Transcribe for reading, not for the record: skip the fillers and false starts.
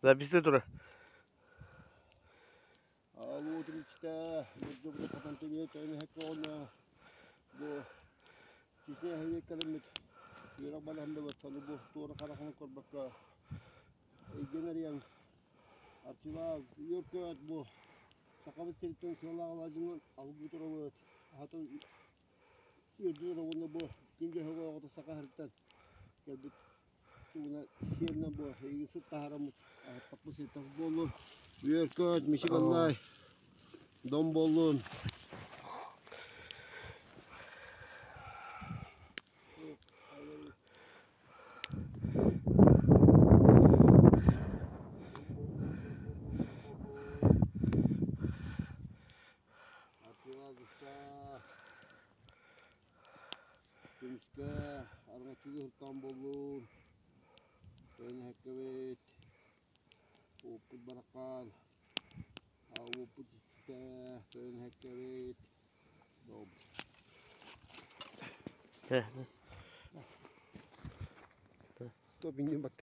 Записьте тура. Сахабыт сириттэн сыалаах алаадьынан албыы турабыт. Аһата үөрдүлэр уонна бу күн дьөһөгөй оҕото саха сириттэн кэлбит сугуна сиэлинэн бу эйигин сыт таһаараммыт аһаттахпыт сиэттэх буоллун. Үөр-көт, мичик аллай, дом буоллун. Көмүскэ араҥаччылыы сылтаан буоллун, тойон эһэккэбит, уоппут бараххан, уоппут иччитэ, тойон эһэккэбит,